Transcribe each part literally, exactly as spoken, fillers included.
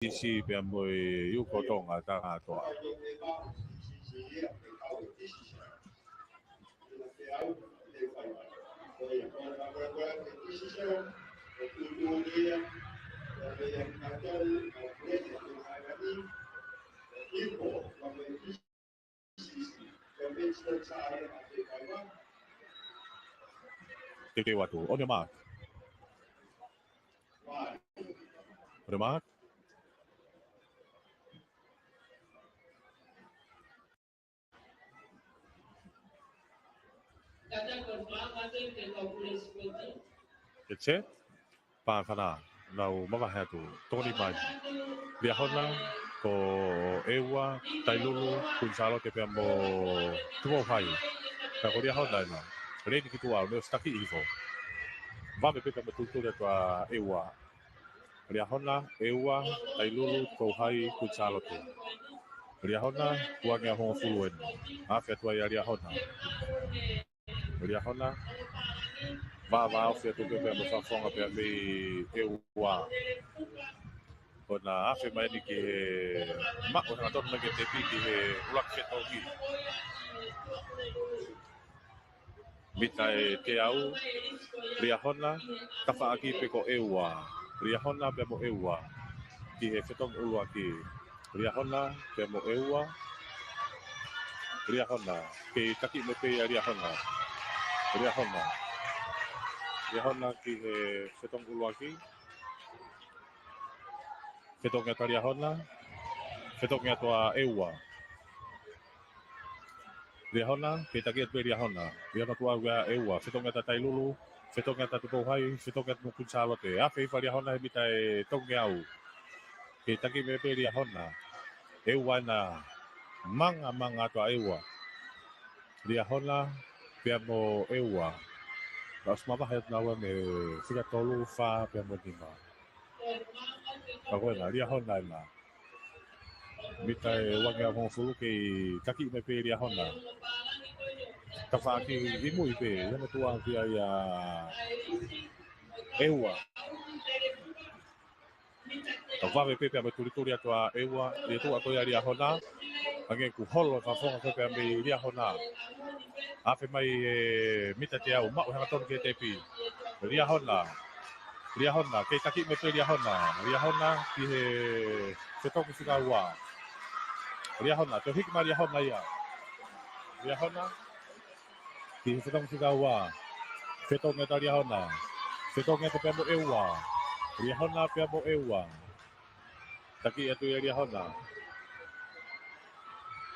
Sisi pea mo e Uko Tonga, Tangatoa. Teuteu atu. On your mark. On your mark. Get set. Pāfana, nau mavahe atu, tokoni mai. Liahona, ko ʻEua, Tailulu, Kuini Sālote pea mo Tupou Hai. Ka ko Liahona ena. Leni ki tuʻa, ne ʻosi takiʻi hifo. Vave pē pea mo e tulituli atu ʻa ʻEua. Liahona, ʻEua, Tailulu, Tupou Hai, Kuini Sālote. Liahona, ua ngeau hongofulu eni. Afe atu ai ʻa Liahona. Liahona. Vāvāofi atu pē pea mo e fafonga pea mei ʻEua. Ko ʻena afe mai eni ki he maʻu hangatonu mai ki he tepi ki he ʻuluaki fetongi. Mita ʻe teau, Liahona, tafaʻaki pē ko ʻEua. Liahona pea mo ʻEua. Ki he fetongi ʻuluaki. Liahona, pea mo ʻEua. Liahona, kei taki mai pē ia Liahona. Liahona. Liahona ki he fetongi ʻuluaki. Fetongi atu ʻa Liahona. Fetongi atu ʻa ʻEua. Liahona, kei taki atu pē Liahona. Liahona tuʻa ʻa ʻEua. Fetongi atu ʻa Tailulu. Fetongi atu ʻa Tupou Hai. Fetongi atu mo Kuini Sālote. Afe hifo ʻa Liahona he mita ʻe tolungeau. Kei taki mai pē Liahona. ʻEua ena, mangamanga atu ʻa ʻEua. Liahona, pea mo ʻEua. Ka ʻosi mavahe atu naua mei he fika tolu, fā, pea mo nima. Ka ko ena, Liahona ena. Mita ʻe ua ngeau hongofulu kei taki mai pē Liahona. Tafaʻaki ʻi mui pē, ia mo tuʻa ki ai ʻa ʻEua. Ka vave pē pea mo e tulituli atu ʻa ʻEua, ʻi tuʻa ko ia Liahona. Hangē kuo holo e fafonga ko ē pea mei Liahona. Afe mai e mita teau, maʻu hangatonu ki he tepi. Liahona. Liahona, kei taki mai pē Liahona. Liahona ki he fetongi fika ua. Liahona, toe hiki mai Liahona ia. Liahona. Ki he fetongi fika ua. Fetongi atu ʻa Liahona. Fetongi atu pea mo ʻEua. Liahona pea mo ʻEua. Taki atu ia Liahona.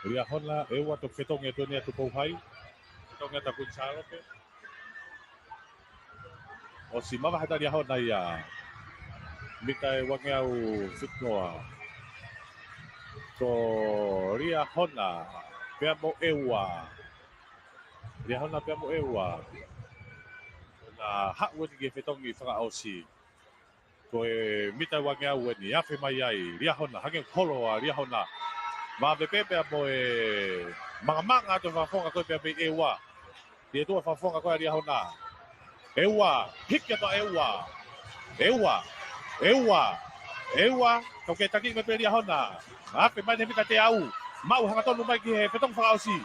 Liahona, ʻEua toki fetongi atu eni ʻa Tupou Hai. Fetongi atu ʻa Kuini Sālote. ʻOsi mavahe atu ʻa Liahona ia. Mita ʻe ua ngeau fitungofulu. Ko Liahona, pea mo ʻEua. Liahona pea mo ʻEua. Na haʻu eni ki he fetongi fakaʻosi. Ko e mita ʻe ua ngeau eni, afe mai ai, Liahona, hangē holo ʻa Liahona. Vave pē pea mo e mangamanga atu fafonga ko ē pea mei ʻEua. ʻI tuʻa fafonga ko ē ʻa Liahona. ʻEua, hiki atu ʻa ʻEua. ʻEua, ʻEua, ʻEua, kau kei taki mai pē Liahona. Afe mai eni he mita teau. Maʻu hangatonu mai ki he fetongi fakaʻosi.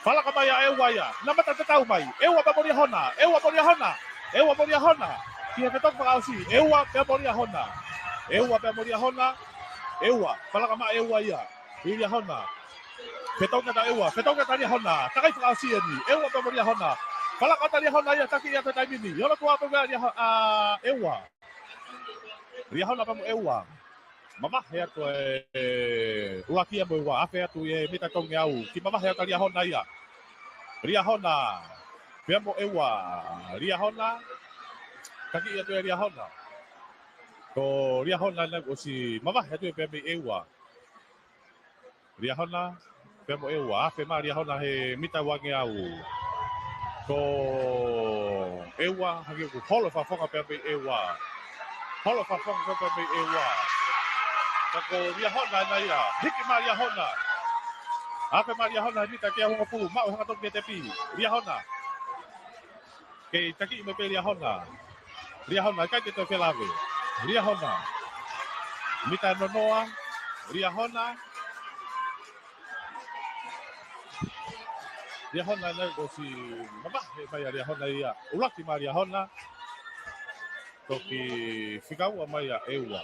Falaka mai ʻa ʻEua ia. Na mata tatau mai. ʻEua pea mo Liahona. ʻEua mo Liahona. ʻEua mo Liahona. Ki he fetongi fakaʻosi. ʻEua pea mo Liahona. ʻEua pea mo Liahona. ʻEua. Falaka mai ʻEua ia. ʻI Liahona. Fetongi atu ʻa ʻEua. Fetongi atu ʻa Liahona. Takai fakaʻosi eni. ʻEua pea mo Liahona. Falaka atu ʻa Liahona ia. Taki ia he taimi ni. Ia ʻoku tuʻa atu ʻa Liaho-, ʻa ʻEua. Liahona pea mo ʻEua. Mavahe atu e, e, ʻuluaki ia mo ʻEua, afe atu ʻi he mita tolungeau. Kiʻi mavahe atu ʻa Liahona ia. Liahona, pea mo ʻEua. Liahona, taki atu ʻe Liahona. Ko Liahona naʻe ʻosi mavahe atu ia pea mei ʻEua. Liahona, pea mo ʻEua, afe mai Liahona he mita ua ngeau. Ko ʻEua, hangē kuo holo fafonga pea mei ʻEua. Holo fafonga pea mei ʻEua. Ka ko Liahona ena ia, hiki mai Liahona. Afe mai Liahona he mita teau hongofulu, maʻu hangatonu ki he tepi. Liahona. Kei taki mai pē Liahona. Liahona, ʻikai ke toe felāveʻi. Liahona. mita noa noa, Liahona. Liahona naʻe ʻosi mavahe mai ʻa Liahona ia. ʻUluaki mai Liahona. Toki fika ua mai ʻa ʻEua.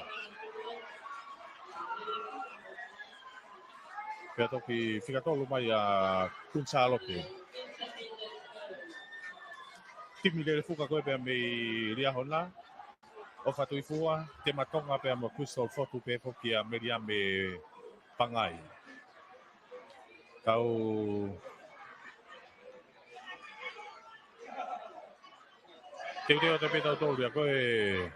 Pea toki fika tolu mai ʻa Kuini Sālote. Timi lele fuka ko ē pea mei Liahona. ʻOfa Tuifua, Tema Tonga pea mo Crystal Fotu pea foki ʻa Meliame Pangai. Tau teuteu atu pē tautolu ia ko e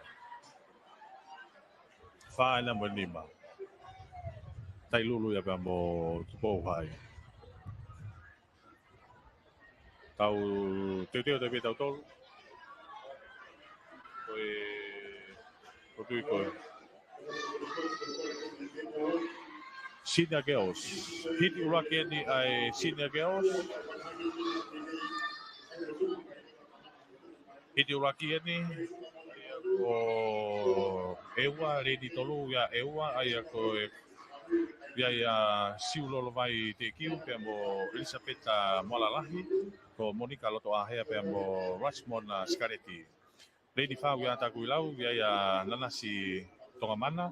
fā ena mo e nima. Tailulu ia pea mo Tupou Hai. Tau teuteu atu pē tautolu. Ko e, ko tui ko e. Senior Girls. Hiti ʻuluaki eni ʻa e Senior Girls. Hiti ʻuluaki eni, ko ʻEua, leini tolu ia ʻEua, ʻa ia ko e, ia ia Siu Lolovai Tekiu, pea mo Elisapeta Moalalahi, ko Monika Lotoʻāhea, pea mo Rasmona Sikaleti. Leini fā ia Takuilau, ia ia Nanasi Tongamana,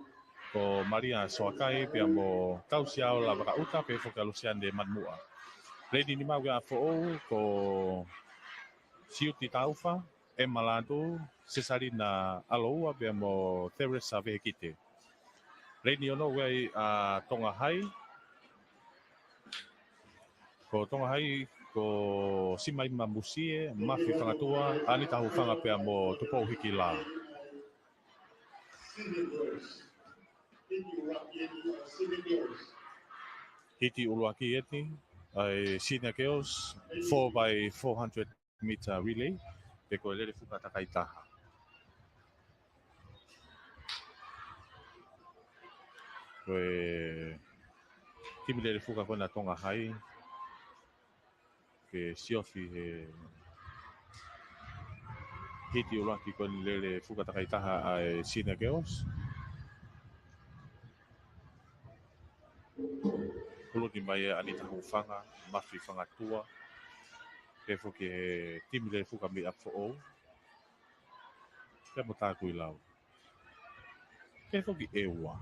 ko Malia Soakai, pea mo Kausiaola Vakaʻuta, pea foki ʻa Lusiane Manuʻa. Leini nima ia ʻa Foʻou, ko Siuti Taufa, Emma Lātū, Sesalina ʻAloua, pea mo Teresa Vehekite. Leini ono ia ʻa Tonga Hai. Ko Tonga Hai, ko Simaima Musie, Mafi Fangatua, Anita Hufanga pea mo Tupou Hikila. Hiti ʻuluaki eni, ʻa e Senior Girls, four by four hundred meter relay, pe ko e lele fuka takai taha. Ko e timi lele fuka ko ena Tonga Hai, ke siofi he hiti ʻuluaki ko eni lele fuka takai taha ʻa e Senior Girls. Huluki mai ʻa Anita Hufanga, Mafi Fangatua, pea foki he timi lele fuka mei ʻApifoʻou. Pea mo Takuilau. Pea foki ʻEua.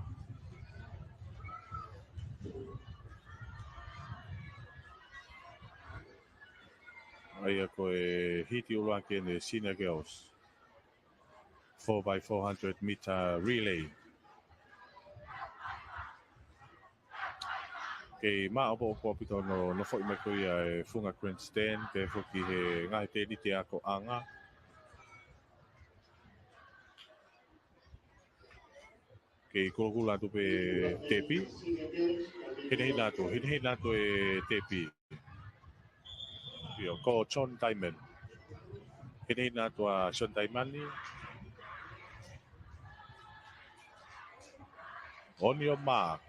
ʻA ia ko e hiti ʻuluaki eni Senior Girls. Four by four hundred meter relay. Kei maʻopoʻopo ʻaupito hono nofoʻi mai ko ia e funga grandstand, pea foki he ngaahi tēniti akoʻanga. Kei kulokula atu pē tepi. Hinehina atu, hinehina atu e tepi. ʻIo, ko John Diamond. Hinehina atu ʻa John Diamond. On your mark.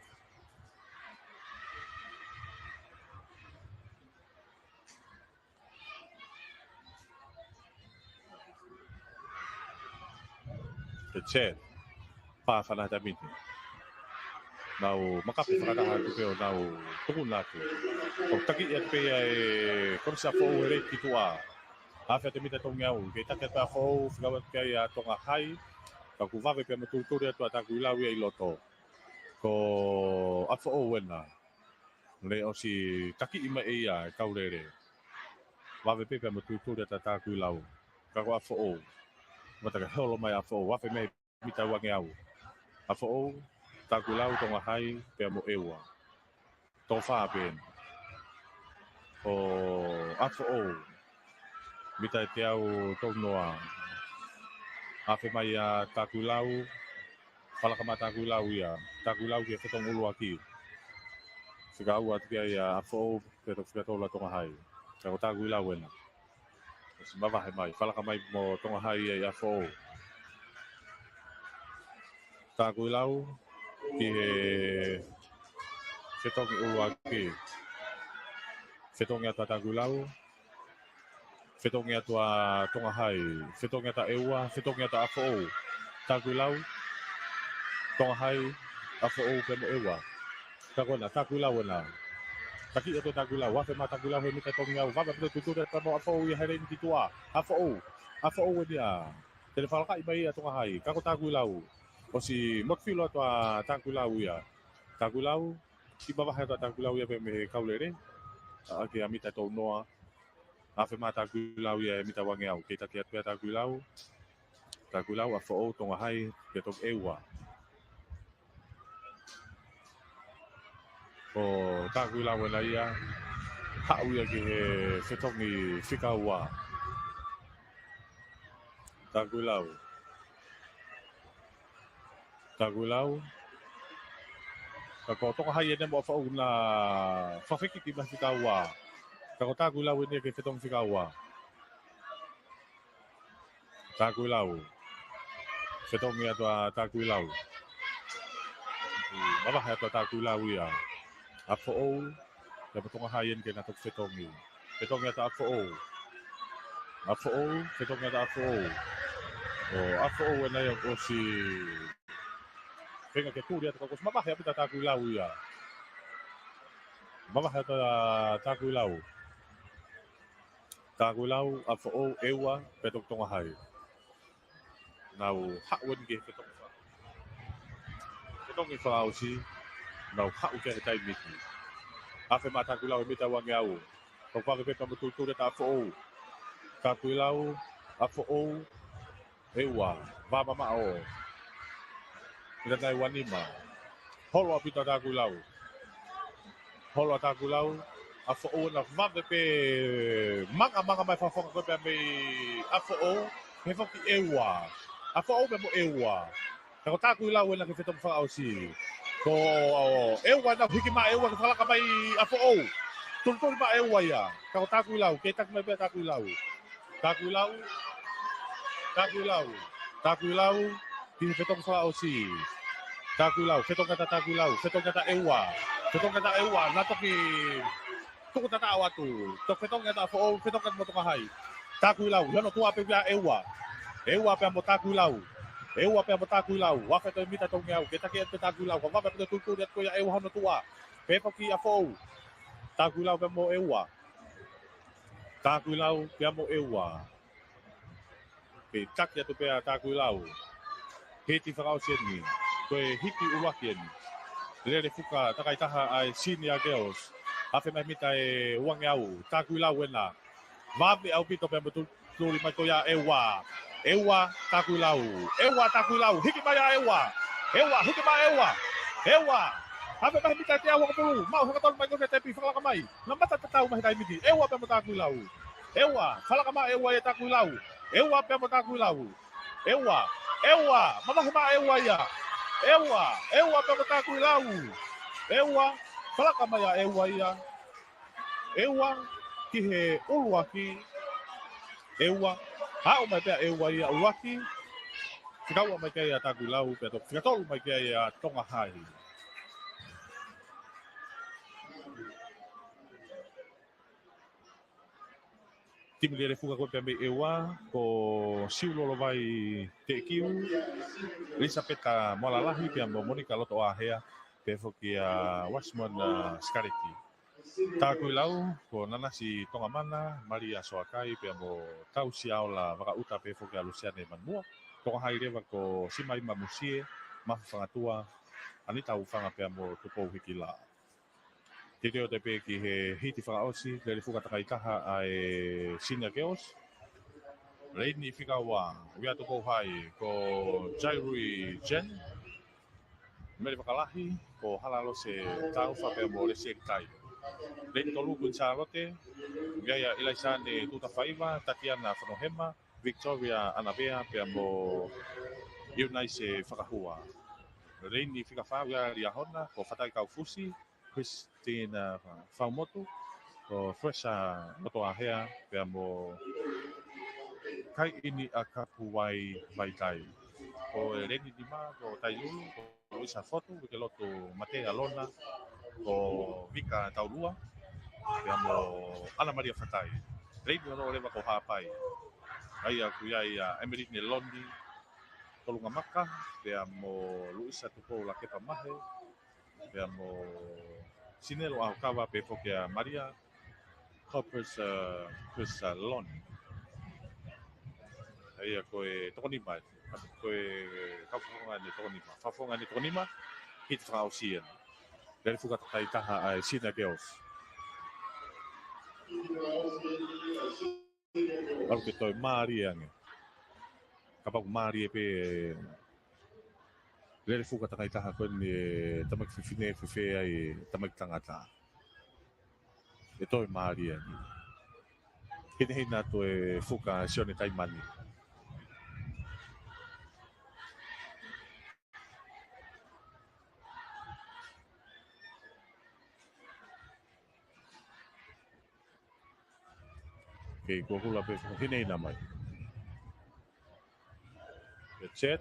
Ke chat. Pā fana tamite. Nau makape fakataha atu pē ʻo nau tuku atu. ʻO taki atu pē ia e Kolisi ʻApifoʻou he lele ki tuʻa. Afe atu mita tongi au. Kei taki atu ʻa Foʻou, fika atu pē ia Tonga Hai. Ka kuo vave pē mo tulituli atu ʻa Takuilau ia ʻi loto. Ko ʻApifoʻou ena. Naʻe ʻosi takiʻi mai ʻe ia e kau lele. Vave pē pea mo tulituli atu ʻa Takuilau. Ka ko ʻApifoʻou. Mata ke holo mai ʻApifoʻou. Afe mei mita uangeau. ʻApifoʻou, Takuilau, Tonga Hai, pea mo ʻEua. Toko fā pē eni. Ko ʻApifoʻou. Mita ʻe teau tolu noa. Afe mai ʻa Takuilau. Falaka mai Takuilau ia. Takuilau ki he fetongi ʻuluaki. Fika ua atu ki ai ʻa ʻApifoʻou, pea toki fika tolu ʻa Tonga Hai. Ka ko Takuilau ena. ʻOsi mavahe mai. Falaka mai mo Tonga Hai ia ʻi ʻApifoʻou. Takuilau ki he fetongi ʻuluaki. Fetongi atu ʻa Takuilau. Fetongi atu ʻa Tonga Hai. Fetongi atu ʻa ʻEua. Fetongi atu ʻa ʻApifoʻou. Takuilau. Tonga Hai. ʻAfoʻou pea mo ʻEua. Ka ko ena, Takuilau ena. Taki atu ʻa Takuilau, afe mai ʻa Takuilau he mita ʻe tolungeau. Vave ʻaupito e tuitui pea mo ʻAfoʻou ia he leini ki tuʻa. ʻAfoʻou, ʻAfoʻou eni ia. Te ne fakalakaʻi mai ia ʻa Tonga Hai. Ka ko Takuilau. ʻOsi motu filo atu ʻa Takuilau ia. Takuilau, kiʻi mavahe atu ʻa Takuilau ia pea mei he kaulele. ʻA, ki he mita ʻe tolunoa. Afe mai ʻa Takuilau ia he mita ʻe uangeau. Kei taki atu pē ʻa Takuilau. Takuilau, ʻAfoʻou, Tonga Hai, pea toki ʻEua. Ko Takuilau ena ia, haʻu ia ki he fetongi fika ua. Takuilau. Takuilau. Ka ko Tonga Hai eni mo ʻAfoʻou na fakafekiki mai fika ua. Ka ko Takuilau eni ia ki he fetongi fika ua. Takuilau. Fetongi atu ʻa Takuilau. Mavahe atu ʻa Takuilau ia. ʻAfoʻou. Pea mo Tonga Hai eni ke na toki fetongi. Fetongi atu ʻa ʻAfoʻou. ʻAfoʻou, fetongi atu ʻa ʻAfoʻou. ʻO ʻAfoʻou ena ia kuo ʻosi feinga ke tuli atu ka kuo ʻosi mavahe ʻaupito ʻa Takuilau ia. Mavahe atu ʻa Takuilau. Takuilau, ʻAfoʻou, ʻEua, pea toki Tonga Hai. Nau haʻu eni ki he fetongi faka-, fetongi fakaʻosi, nau haʻu ki he taimi ni. Afe mai ʻa Takuilau he mita ʻe uangeau. Toki vave pē pea mo e tuitui atu ʻa ʻAfoʻou. Takuilau, ʻAfoʻou, ʻEua, vā mamaʻo. Mita ʻe uanima. Holo ʻaupito ʻa Takuilau. Holo ʻa Takuilau, ʻAfoʻou ena vave pē mangamanga mai fakafofonga ko ē pea mei ʻAfoʻou, he foki ʻEua. ʻAfoʻou pea mo ʻEua. Ka ko Takuilau ena ki he fetongi fakaʻosi. Ko ʻEua ena hiki mai ʻEua ke fakalaka mai ʻAfoʻou. Tulituli mai ʻEua ia. Ka ko Takuilau, kei taki mai pē ʻa Takuilau. Takuilau. Takuilau. Takuilau. Ki he fetongi fakaʻosi. Takuilau. Fetongi atu ʻa Takuilau. Fetongi atu ʻa ʻEua. Fetongi atu ʻa ʻEua. Na toki tuku tataʻo atu. Toki fetongi atu ʻa ʻAfoʻou. Fetongi atu mo Tonga Hai. Takuilau. Hono tuʻa pē ʻa ʻEua. ʻEua pea mo Takuilau. ʻEua pea mo Takuilau. Afe atu e mita ʻe tolungeau. Kei taki atu pē Takuilau. Ka vave pē tuitui atu ko ia ʻEua hono tuʻa. Pea foki ʻAfoʻou. Takuilau pea mo ʻEua. Takuilau pea mo ʻEua. Kei taki atu pē ʻa Takuilau. Hiti fakaʻosi eni. Ko e hiti ʻuluaki eni. Lele fuka takaitaha ʻa e Senior Girls. Afe mai mita ʻe uangeau. Takuilau ena. Vave ʻaupito pea mo e tu-, tuli mai ko ia ʻEua. ʻEua, Takuilau. ʻEua, Takuilau. Hiki mai ʻa ʻEua. ʻEua, hiki mai ʻEua. ʻEua. Afe mai mita ʻe teau uangapulu. Maʻu hanga tolu mai ko e tepi fakalaka mai. Na mata tatau mai he taimi ni. ʻEua pea mo Takuilau. ʻEua, fakalaka mai ʻEua ia Takuilau. ʻEua pea mo Takuilau. ʻEua, ʻEua, mamahi mai ʻEua ia. ʻEua, ʻEua pea mo Takuilau. ʻEua, fakalaka mai ʻa ʻEua ia. ʻEua, ki he ʻuluaki. ʻEua, haʻu mai pē ʻa ʻEua ia ʻuluaki. Fika ua mai ki ai ʻa Takuilau, pea toki fika tolu mai ki ai ʻa Tonga Hai. Timi lele fuka ko ē pea mei ʻEua, ko Siulolovai Teʻekiu, Elisapeta Moalalahi, pea mo Monika Lotoʻāhea, pea foki ʻa Washmon, ʻa, Skaleki. Takuilau, ko Nanasi Tongamana, Malia Soakai, pea mo Tausiaola Vakaʻuta, pea foki ʻa Lusiane Manumua. Tonga Hai leva ko Simaima Musie, Mafa Fangatua, Anita Ufanga, pea mo Tupou Hikila. Titio te pē ki he hiti fakaʻosi, lele fuka takaitaha ʻa e Senior Girls. Leini fika ua, ʻUiatu Pouhai, ko Jairui Jen, Mele Fakalahi, ko Halalose Taufa pea mo Lesieki Tai. Leini tolu, Kuini Sālote, ʻoku ʻi ai ʻa ʻIlaisane Tutafaiva, Tatiana Fanohema, Victoria Anavea pea mo Iunaise Fakahua. Leini fika fā, ʻUialia Hona, ko Fatai Kaufusi, Christina Faumotu, ko Fresha Lotoahea, pea mo Kaiini ʻAkapuai Vaitai. Ko e leini nima, ko Tailulu, ko Luisa Fotu, Uikelotu Matea Lona, ko Vika Taulua, pea mo Ana Malia Fatai. Leini ono leva ko Haʻapai. ʻA ia ʻoku ʻi ai ʻa Emeline Loni, Kolungamaka, pea mo Luisa Tupou Lakepa Mahe, pea mo Sinelo ʻAhokava, pea foki ʻa Malia Corpus, uh, Chris, uh, Lon. ʻA ia ko e toko nima, ko e fakafofonga ʻeni toko nima. Fakafofonga ʻeni toko nima, hiki fakaʻosi ʻeni. Lele fuka takai taha ʻa e Sina Girls. ʻAlu ke toe mālie ange. Kapau mālie pē, lele fuka takai taha ko eni e tamaiki fefine, fefē ai tamaiki tangata. ʻE toe mālie ange. Hinehina atu e fuka Sione Taimani. Kei kuo hula pē hinehina mai. ʻE Chet,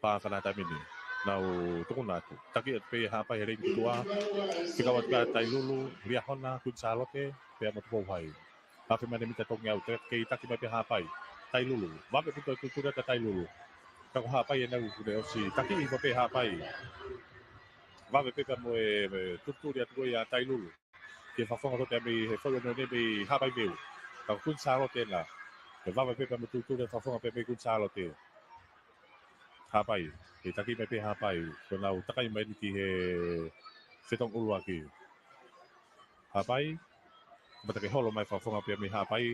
pā fana tamini. Nau tukuna atu. Taki atu pē Haʻapai he leini ki tuʻa. Fika atu pē ʻa Tailulu, Liahona, Kuini Sālote, pea mo Tupou Hai. Afe mai ʻene mita tongi au, te kei taki mai pē Haʻapai. Tailulu, vave pē toe tutuli atu ʻa Tailulu. Ka ko Haʻapai ʻena ʻoku ne ʻosi taki ʻi pē Haʻapai. Vave pē pea mo e, e tutuli atu ko ia ʻa Tailulu. Ke fakafofonga ko ia mei he fau ʻeni mei Haʻapai mei. Ka ko Kuini Sālote ʻena. Ke vave pē pea mo e tutuli fakafofonga pē mei Kuini Sālote. Haʻapai. Kei taki mai pē Haʻapai. Ko ʻenau takai mai ʻeni ki he fetongi ʻuluaki. Haʻapai. Mata ke holo mai fakafofonga pē mei Haʻapai.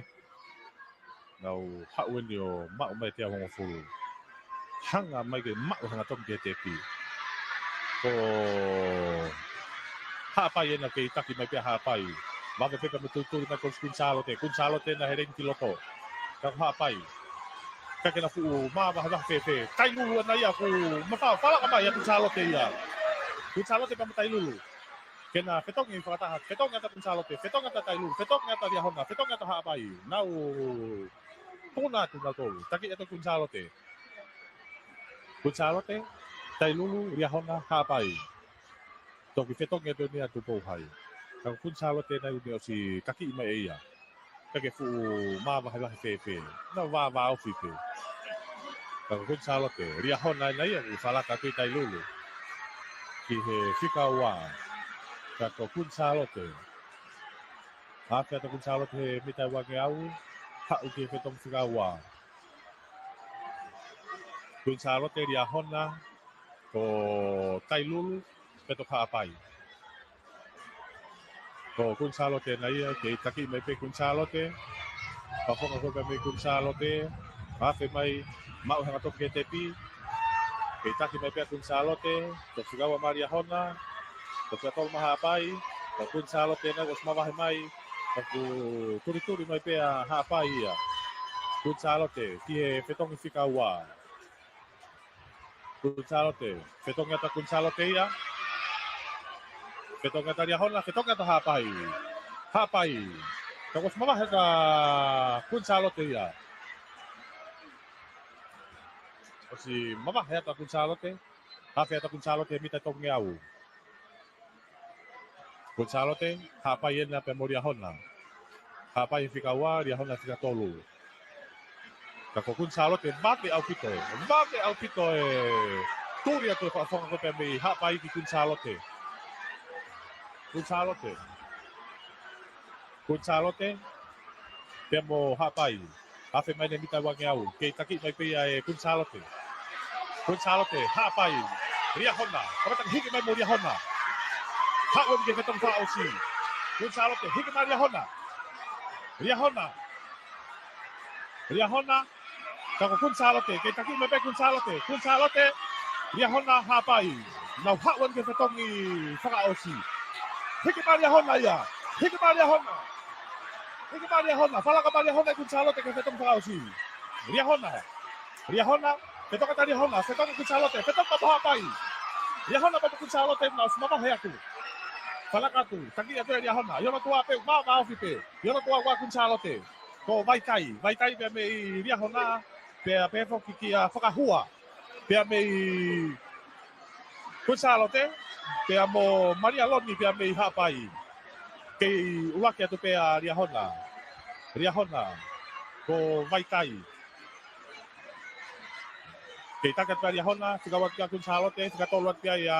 Nau haʻu ʻeni ʻo maʻu mai e teau hongofulu. Hanga mai ke maʻu hanga toki ke tepi. Ko Haʻapai ʻena kei taki mai pē Haʻapai. Vave pē pea mo e tutuli mai ko Kuini Sālote. Kuini Sālote ʻena he leini ki loto. Ka ko Haʻapai. Ka ke na fuʻu mavahevahe fēfē. Tailulu ʻena ia ʻoku mafao. Falaka mai ʻa Kuini Sālote ia. Kuini Sālote pea mo Tailulu. Ke na fetongi fakataha, fetongi atu Kuini Sālote, fetongi atu Tailulu, fetongi atu Liahona, fetongi atu Haʻapai. Nau puna atu nautolu, taki atu Kuini Sālote. Kuini Sālote, Tailulu, Liahona, Haʻapai. Toki fetongi atu ʻeni ʻa Tupou Hai. Ka ko Kuini Sālote ʻena ʻoku ne ʻosi taki mai ʻe ia. Ka ke fuʻu mavahevahe fēfē. Nau vāvāofi pē. Ka ko Kuini Sālote, Liahona ʻena ia, ʻoku falaka atu ʻi Tailulu. Ki he fika ua. Ka ko Kuini Sālote. Afe atu Kuini Sālote he mita uangeau. Haʻu ki he fetongi fika ua. Kuini Sālote, Liahona, ko Tailulu, pea toki Haʻapai. Ko Kuini Sālote ʻena ia, kei taki mai pē Kuini Sālote. Fakafofonga ko ia pē mei Kuini Sālote. Afe mai, maʻu hanga toki ke tepi. Kei taki mai pē Kuini Sālote. Toki fika ua maʻa Liahona. Toki fika tolu maʻa Haʻapai. Ko Kuini Sālote ʻena ʻoku ʻosi mavahe mai. Ka ʻoku tulituli mai pē ʻa Haʻapai ia. Kuini Sālote, ki he fetongi fika ua. Kuini Sālote, fetongi atu Kuini Sālote ia. Fetongi atu Liahona, fetongi atu Haʻapai. Haʻapai. Ka ʻoku ʻosi mavahe atu Kuini Sālote ia. ʻOsi mavahe atu Kuini Sālote. Afe atu Kuini Sālote mita tongi au. Kuini Sālote, Haʻapai ʻena pea mo Liahona. Haʻapai fika ua, Liahona fika tolu. Ka ko Kuini Sālote, vave ʻaupito. Vave ʻaupito e tuli atu e fakafofonga ko ia pea mei Haʻapai ki Kuini Sālote. Kuini Sālote. Kuini Sālote, pea mo Haʻapai. Afe mai ʻene mita uangeau. Kei taki mai pē ia ʻe Kuini Sālote. Kuini Sālote, Haʻapai. Liahona. Kamata hiki mai mo Liahona. Haʻu ʻeni ki he fetongi fakaʻosi. Kuini Sālote, hiki mai Liahona. Liahona. Liahona. Ka ko Kuini Sālote. Kei taki mai pē Kuini Sālote. Kuini Sālote. Liahona, Haʻapai. Nau haʻu ʻeni ki he fetongi fakaʻosi. Hiki mai Liahona ia. Hiki mai Liahona. Hiki mai Liahona. Falaka mai Liahona ʻe Kuini Sālote ki he fetongi fakaʻosi. Liahona. Liahona. Fetongi atu Liahona. Fetongi Kuini Sālote. Fetongi pea mo Haʻapai. Liahona pea mo Kuini Sālote nau ʻosi mavahe atu. Falaka atu. Taki atu ʻe Liahona. ʻI hono tuʻa pē, mavaheofi pē. ʻI hono tuʻa ʻa Kuini Sālote. Ko Vaitai. Vaitai pea mei Liahona. Pea pehē foki kia Fakahua. Pea mei Kuini Sālote, pea mo Malia Loni, pea mei Haʻapai. Kei ʻuluaki atu pē ʻa Liahona. Liahona, ko Vaitai. Kei taki atu pē ʻa Liahona, fika ua atu kia Kuini Sālote, fika tolu atu pē ʻia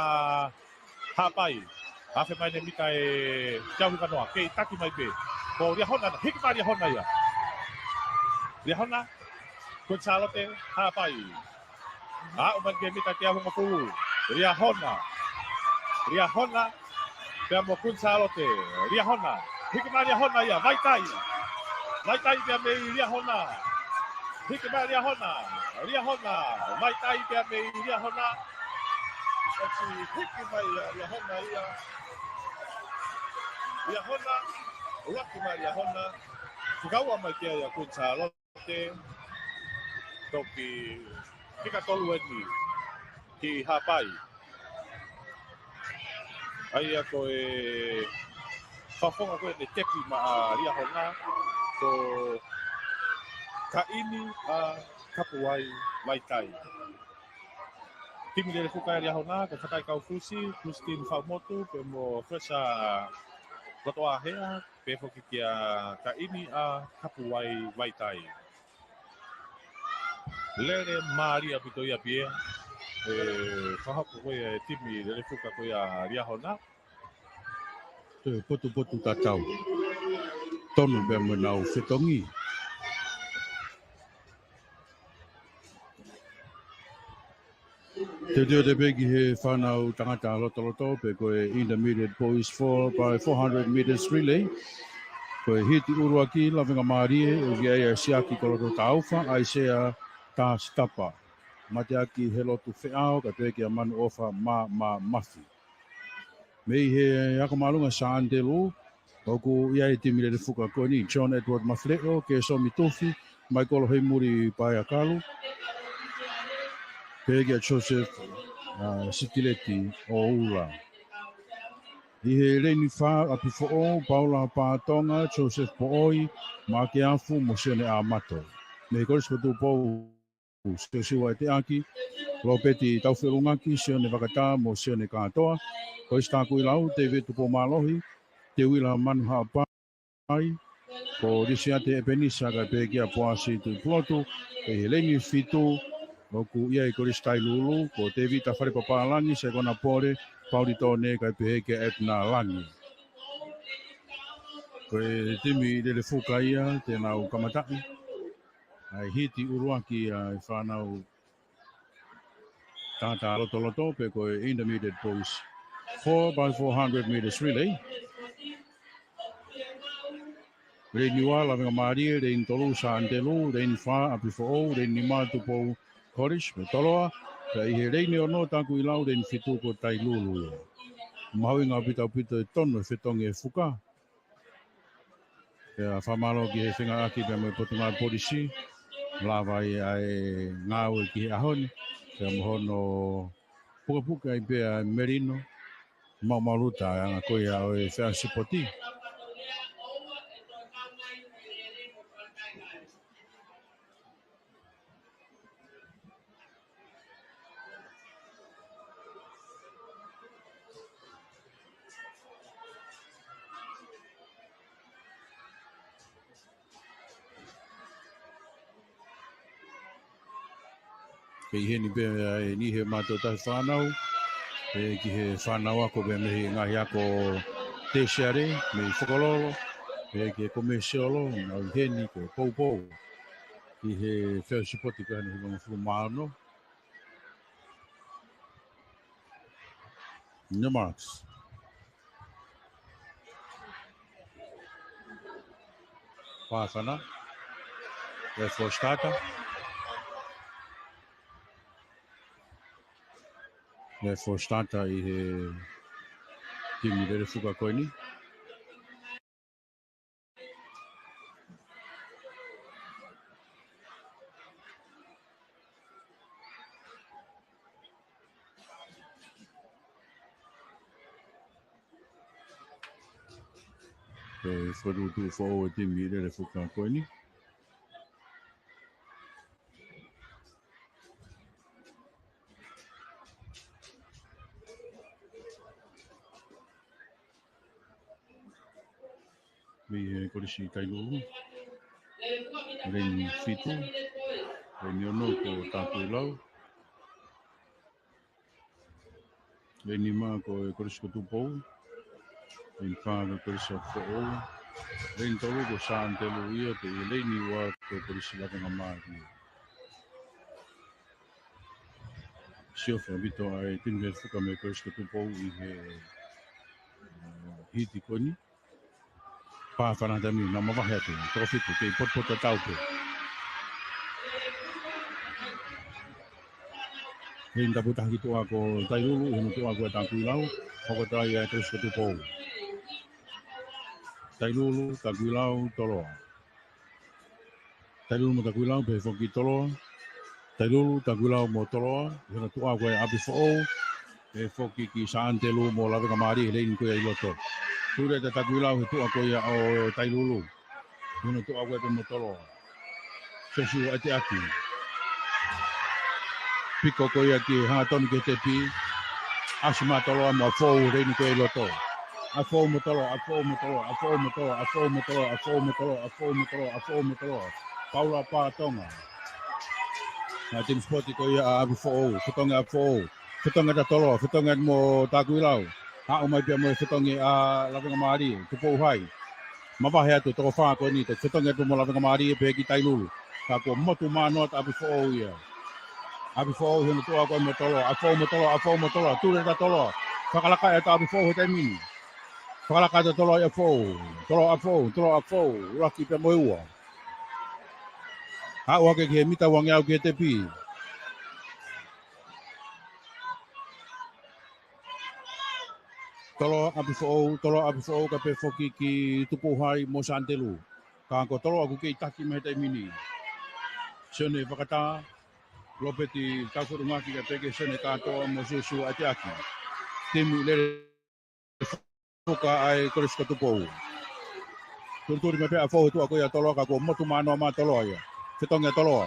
Haʻapai. Afe mai ʻene mita ʻe teau hiva noa, kei taki mai pē. Ko Liahona, hiki mai Liahona ia. Liahona, Kuini Sālote, Haʻapai. Aʻu mai ki he mita ʻe teau hongofulu. Liahona. Liahona, pea mo Kuini Sālote, Liahona. Hiki mai Liahona ia, vaitai. Vaitai pea mei Liahona. Hiki mai Liahona. Liahona, vaitai pea mei Liahona. ʻOsi hiki mai ʻa Liahona ia. Liahona, ʻuluaki mai Liahona. Fika ua mai ki ai ʻa Kuini Sālote. Toki fika tolu eni ki Haʻapai. ʻA ia ko e fafonga ko ē ne tepi maʻa Liahona, ko Kaini ʻa Kapuai Vaitai. Timi Lele Fuka ʻa Liahona, ko Fakai Kaufusi, Christine Faumotu, pea mo Fresa Lotoahea, pea foki kia Kaini ʻa Kapuai Vaitai. Lele mālie ʻaupito ia pē ʻa e fakahoko ko ia ʻa e timi Lele Fuka ko ia ʻa Liahona. Toe potupotu tatau. Tonu pea mo ʻenau fetongi. Teuteu atu pē ki he fānau tangata lotoloto, pe ko e Intermediate Boys four by four hundred meters relay. Ko e hiti ʻuluaki lavengamālie, ʻoku ʻi ai ʻa Siaki Koloto Taufa, ʻAisea Tasitapa. Mateaki Helotu Feʻao, kae pehē kia Manuʻofa Mā, Mā, Mafi. Mei he ako māʻolunga Sānitelū, ʻoku ʻi ai e timi Lele Fuka ko eni, John Edward Mafileʻo, Kesomi Tufi, Maikolo Heimuli Paeakalu, pehē kia Joseph, ʻa, Sitileti ʻOula. ʻI he leini fā, ʻApifoʻou, Paula Pātonga, Joseph Poʻoi, Maʻake Afu, mo Sione ʻAmato. Mei he Kolisi ko Tupou, Siosiua ʻEteʻaki, Lopeti Taufeʻulungaki, Sione Vakatā mo Sione Kātoa, Kolisi Takuilau, Tēvita Tupou Mālohi, Teuila Manu Haʻapai, ko Lisiate ʻEpenisa kae pehē kia Poasi Tuʻipulotu, ʻi he leini fitu, ʻoku ʻi ai Kolisi Tailulu, ko Tēvita Fale Papālangi, Sekona Pole, Pauli Tone kae pehē kia Etna Langi. Ko e timi Lele Fuka ia, te nau kamataʻi ʻa e hiti ʻuluaki ʻa e fānau tangata lotoloto pe ko e Intermediate Boys four by four hundred meters relay. Leini ua, lavengamālie, leini tolu, Sānitelū, leini fā, ʻApifoʻou, leini nima, Tupou College, mo Toloa, pea ʻi he leini ono, Takuilau, leini fitu ko Tailulu. Mahuʻinga ʻaupito ʻaupito e tonu e fetongi e fuka. Pea fakamālō ki he fengāueʻaki pea mo e Potungāue Polisi, lava ai ʻa e ngāue ki he ʻaho ni, pea mo hono pukepuke ai pē ʻa e melino, maumau luta ʻa e anga ko ia ʻo e feʻao sipoti. Kei heni pē ʻa e niʻihi ʻo e mātuʻa tahi fānau, pea ki he fānau ako pē mei he ngaahi ako tēsiale, mei Fokololo, pea ki he komēsiolo, nau ʻi heni ko Poupou. Ki he feʻao sipoti ko eni ʻi he hivangofulu mā ono. Your marks. Fāfana. Left for starter. Left for starter ʻi he timi Lele Fuka ko eni. Ko e fakaʻutuʻutu foʻou e timi Lele Fuka ko eni. Mei he Kolisi Tailulu. Leini fitu. Leini ono ko Takuilau. Leini ʻe nima ko e Kolisi ko Tupou. Leini ʻe fā ko e Kolisi ʻApifoʻou. Leini ʻe tolu ko Santelu ia, pea leini ʻe ua ko e Kolisi Lavengamālie. Sio ʻaupito ʻa e timi Lelefuka mei Kolisi ko Tupou ʻi he, eh, hiti ko eni. Pā fana tami, naʻa mavahe atu, toko fitu, kei potopoto tatau pē. Leini tapu taha ki tuʻa ko Tailulu, ʻi hono tuʻa ko Takuilau, hoko atu ai ʻa e Kolisi ko Tupou. Tailulu, Takuilau, Toloa. Tailulu mo Takuilau, pehē foki Toloa. Tailulu, Takuilau mo Toloa, ʻi hono tuʻa ko ʻApifoʻou, pehē foki ki Santelu mo Lavengamālie, leini ko ia ʻi loto. Tuli atu ʻa Takuilau he tuʻa ko ia ʻo Tailulu. ʻI hono tuʻa ko ia pē mo Toloa. Siosiua ʻEteʻaki. Piko ko ia ki he hangatonu ki he tepi. ʻAsi mai Toloa mo ʻApifoʻou, leini ko ia ʻi loto. ʻApifoʻou mo Toloa, ʻApifoʻou mo Toloa, ʻApifoʻou mo Toloa, ʻApifoʻou mo Toloa, ʻApifoʻou mo Toloa, ʻApifoʻou mo Toloa, ʻApifoʻou mo Toloa. Paula Patonga. Naʻe timi sipoti ko ia ʻa ʻApifoʻou, fetongi ʻApifoʻou. Fetongi atu ʻa Toloa, fetongi atu mo Takuilau. Haʻu mai pea mo e fetongi ʻa Lavengamālie, Tupou Hai. Mavahe atu toko fā ko eni, te fetongi atu mo Lavengamālie pehē ki Tailulu. Ka kuo motu manoa atu ʻa ʻApifoʻou ia. ʻApifoʻou ʻi hono tuʻa ko ia mo Toloa, ʻApifoʻou mo Toloa, ʻApifoʻou mo Toloa, tuli atu ʻa Toloa. Fakalaka atu ʻa ʻApifoʻou he taimi ni. Fakalaka atu ʻa Toloa ʻi ʻApifoʻou, Toloa ʻApifoʻou, Toloa ʻApifoʻou, ʻuluaki pea mo e ua. Haʻu hake ki he mita uangeau ki he tepi. Toloa ʻApifoʻou, Toloa ʻApifoʻou kae pehē foki ki Tupou Hai mo Santelu. Ka ko Toloa ʻoku kei taki mai he taimi ni. Sione Vakatā, Lopeti Taufelungaki kae pehē ki Sione Kātoa mo Siosiua ʻEteʻaki. Timi Lelefuka ʻa e Kolisi ko Tupou. Tulituli mai pē ʻApifoʻou he tuʻa ko ia ʻo Toloa ka kuo motu manoa mai ʻa Toloa ia. Fetongi ʻa Toloa.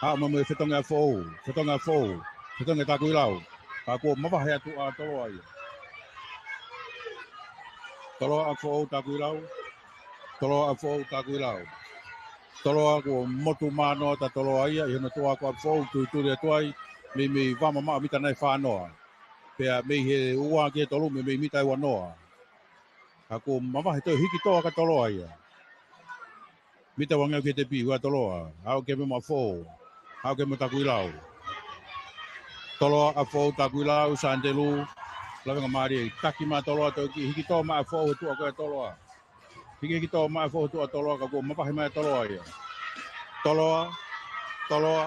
Haʻu mai mo e fetongi ʻApifoʻou, fetongi ʻApifoʻou, fetongi Takuilau. Ka kuo mavahe atu ʻa Toloa ia. Toloa ʻApifoʻou Takuilau, Toloa ʻApifoʻou Takuilau. Toloa kuo motu manoa atu ʻa Toloa ia, ʻi hono tuʻa ko ʻApifoʻou, tulituli atu ai, meimei vā mamaʻo mita nai fā noa. Pea mei he ua ki he tolu, meimei mita ʻe ua noa. Ka kuo mavahe toe hiki toʻa ʻa Toloa ia. Mita uangeau ki he tepi, ua Toloa. Haʻu ki he meʻa mo ʻApifoʻou. Haʻu ki he meʻa mo Takuilau. Toloa, ʻApifoʻou, Takuilau, Santelu, Lavengamālie. Taki mai ʻa Toloa, toe ki hiki toʻa mai ʻa ʻApifoʻou he tuʻa ko ia ʻo Toloa. Hiki, hiki toʻa mai ʻa ʻApifoʻou he tuʻa ʻo Toloa, ka kuo mavahe mai ʻa Toloa ia. Toloa, Toloa.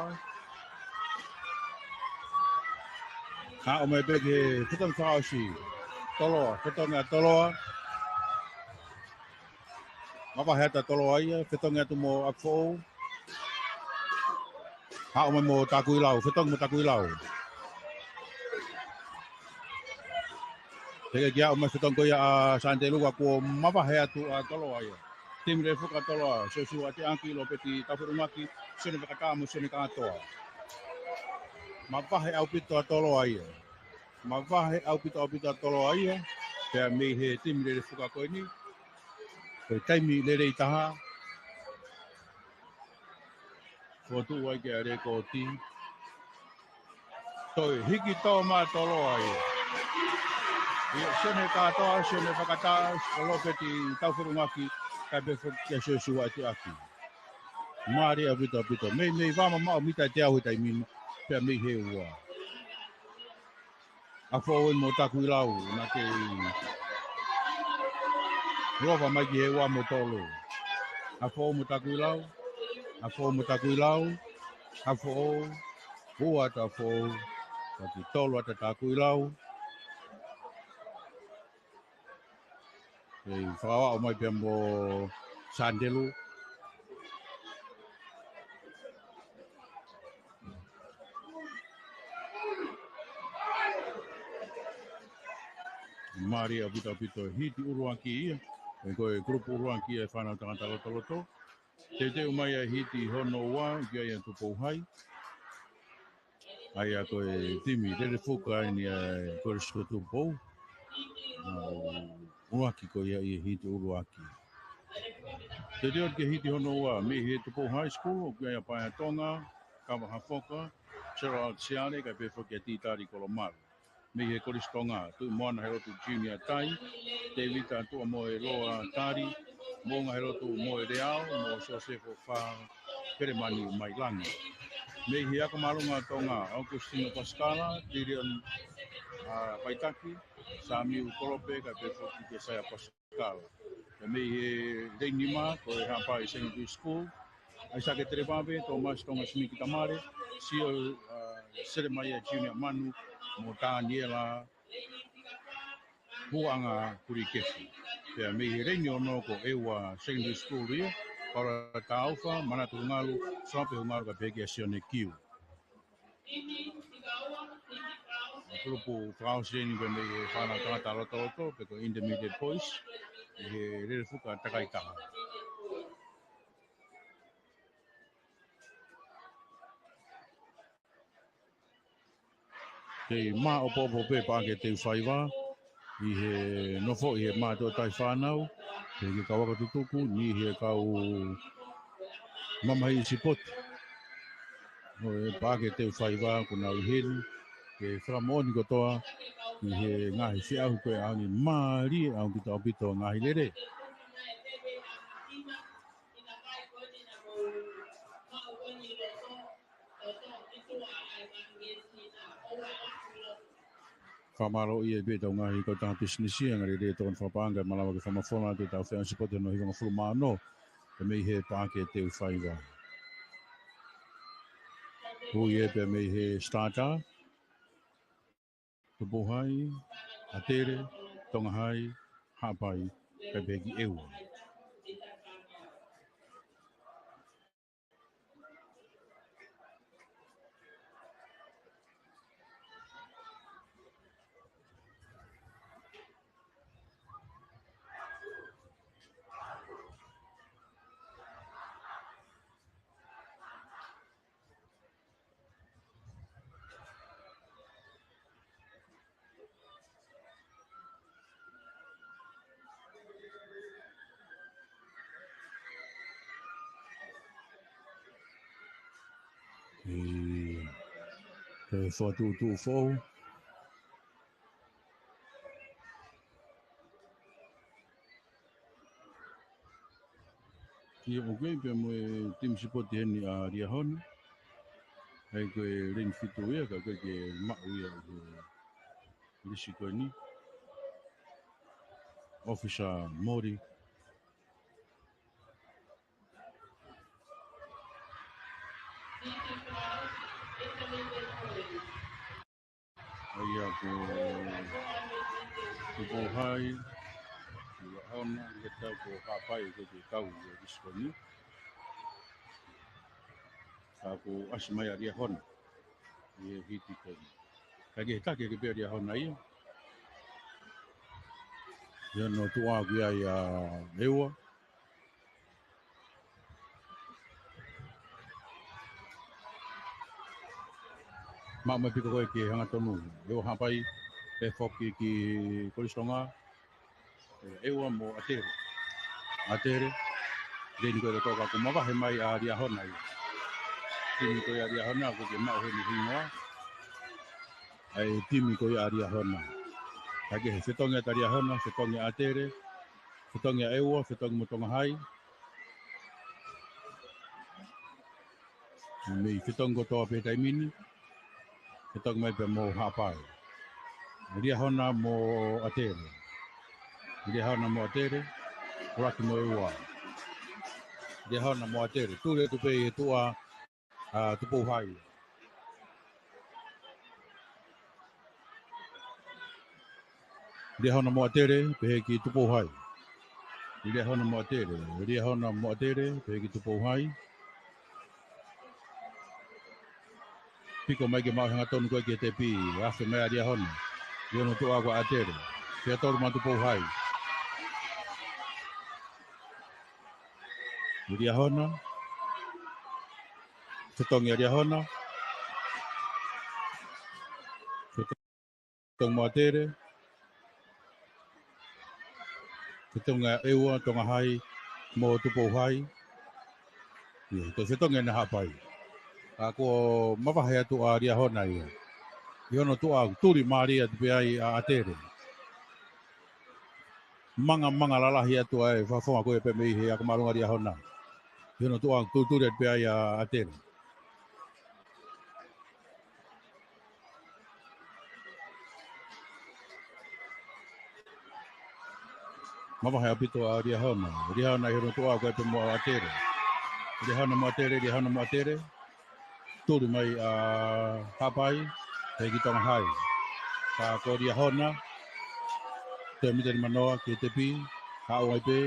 Haʻu mai pē ki he fetongi fakaʻosi. Toloa, fetongi ʻa Toloa. Mavahe atu ʻa Toloa ia, fetongi atu mo ʻApifoʻou. Haʻu mai mo Takuilau, fetongi mo Takuilau. Teʻeki ke haʻu mai fetongi ko ia ʻa Santelu ka kuo mavahe atu ʻa Toloa ia. Timi Lelefuka Toloa, Siosiua ʻEteʻaki, Lopeti Taufelungaki, Sione Vakatā mo Sione Kātoa. Mavahe ʻaupito ʻa Toloa ia. Mavahe ʻaupito ʻaupito ʻa Toloa ia. Pea mei he timi Lelefuka ko eni. Ko e taimi lelei taha. Fotu ai ki he lēkooti. Toe hiki toʻa mai ʻa Toloa ia. ʻIa Sione Kātoa, Sione Vakatā, Lopeti Taufelungaki, kae pehē foki kia Siosiua ʻEteʻaki. Mālie ʻaupito ʻaupito. Meimei vā mamaʻo mita ʻe teau he taimi ni, pea mei he ua. ʻApifoʻou mo Takuilau, naʻa ke lova mai ki he ua mo tolu. ʻApifoʻou mo Takuilau, ʻApifoʻou mo Takuilau, ʻApifoʻou, ua atu ʻApifoʻou, taki tolu atu ʻa Takuilau. ʻE fakaaʻu mai pea mo Santelu. Mālie ʻaupito ʻaupito hiti ʻuluaki ia. ʻE ko e kulupu ʻuluaki ia ʻe fānau tangata lotoloto. Teuteu mai ʻa e hiti hono ua, ki ai ʻa Tupou Hai. ʻA ia ko e timi Lelefuka eni ʻa e Kolisi ko Tupou. ʻA, ʻuluaki ko ia ʻi he hiti ʻuluaki. Teuteu ki he hiti hono ua, mei he Tupou High School, ʻoku ʻi ai ʻa Paea Tonga, Kava Hafoka, Gerald Siale, kae pehē foki ʻa Titali Kolomalu. Mei he Kolisi Tonga, Tuʻi Moana Helotu Junior Tai, Tevita Tuʻamoeloa Tali, Moʻunga Helotu Moeleao, mo Sosefo Fā Pelemani Mailangi. Mei he Ako Māʻolunga Tonga, Augustino Pasikala, Dilion, ā, Vaitaki, Samiu Kolope, kae pehē foki kia Saia Pasikala. Kala. Pea mei he Leinima, ko e Haʻapai Secondary School, ʻAisake Televave, Tōmasi Tonga Siniki Tamale, Sio, ā, Selemaia Junior Manu, mo Taniela Huanga Kurikefu. Pea mei he Leini Ono ko ʻEua Secondary School ia, Paula Taufa, Manatu Hungalu, Soape Hungalu kae pehē kia Sione Kiu. Kulupu fakaʻosi eni pē mei he fānau tangata lotoloto, pe ko e Intermediate Boys, ʻi he Lelefuka Takaitaha. Kei māʻopoʻopo pē Paʻake Teufaiva, ʻi he nofo ʻi he mātuʻa taʻi fānau, ʻi he kau ako tutuku, ni he kau mamahi sipoti. ʻO e Paʻake Teufaiva, ko nau ʻi heni, ke fakamoʻoni kotoa, ʻi he ngaahi feʻauhi ko ē ʻaho ni mālie ʻaupito ʻaupito ngaahi lele. Fakamālō ia pē ʻetau ngaahi kautaha pisinisi, anga lele tokoni fakapaʻanga, malava ke fakamafola atu ʻetau feʻauhi sipoti hono hivangofulu mā ono, pea mei he Paʻake Teufaiva. Ui ē pea mei he Starter. Tupou Hai, ʻAtele, Tonga Hai, Haʻapai, kae pehē ki ʻEua. ʻI he fokotuʻutuʻu foʻou. Kia ʻOkei pea mo e timi sipoti heni ʻa Liahona. ʻA ia ko e leni fitu ia, ka ko e ke maʻu ia ʻi he lisi ko eni. Officer Mori. ʻA ia ko Tupou Hai, Liahona, ʻi he tau ko Haʻapai, ko e ke kau ʻi he lisi ko eni. Ka kuo ʻasi mai ʻa Liahona ʻi he hiti ko eni. Ka ke taki ke pea Liahona ia. Ia no tuʻa ki ai ʻa ʻEua. Maʻu mai piko ko ē ke hangatonu. ʻEua Haʻapai, pehē foki ki Kolisi Tonga. ʻEua mo ʻAtele. ʻAtele. Leni ko ē ko ka kuo mavahe mai ʻa Liahona ia. Timi ko ia ʻa Liahona, ko e ke maʻu heni hingoa. ʻA e timi ko ia ʻa Liahona. Ka ke he fetongi ʻa Liahona, fetongi ʻa ʻAtele, fetongi ʻa ʻEua, fetongi mo Tonga Hai. Mei fetongi kotoa pē taimi ni. Fetongi mai pē mo Haʻapai. Liahona mo ʻAtele. Liahona mo ʻAtele. Kolaki mo ʻEua. Liahona mo ʻAtele. Tuli atu pē ʻi he tuʻa ʻa Tupou Hai. Liahona mo ʻAtele, pehē ki Tupou Hai. Liahona mo ʻAtele, Liahona mo ʻAtele, pehē ki Tupou Hai. Piko mai ke maʻu hangatonu ko ē ki he tepi, afe mai ʻa Liahona. Liahona tuʻa ko ʻAtele. Pea tolu mo Tupou Hai. Liahona. Fetongi ʻa Liahona. Fetongi mo ʻAtele. Fetongi ʻa ʻEua, Tonga Hai, mo Tupou Hai. Ia, ko e fetongi ʻa Haʻapai. Ka kuo mavahe atu ʻa Liahona ia. ʻI hono tuʻa, tuli mālie atu pē ai ʻa ʻAtele. Mangamanga lalahi atu ʻa e fakafofonga ko ia pē mei he ako māʻolunga ʻa Liahona. ʻI hono tuʻa, tulituli atu pē ai ʻa ʻAtele. Mavahe ʻaupito ʻa Liahona. Liahona ʻi hono tuʻa ko ia pē mo ʻAtele. Liahona mo ʻAtele, Liahona mo ʻAtele. Tuli mai ʻa Haʻapai, pehē ki Tonga Hai. Ka ko Liahona, toe mita nima noa ki he tepi, haʻu ai pē.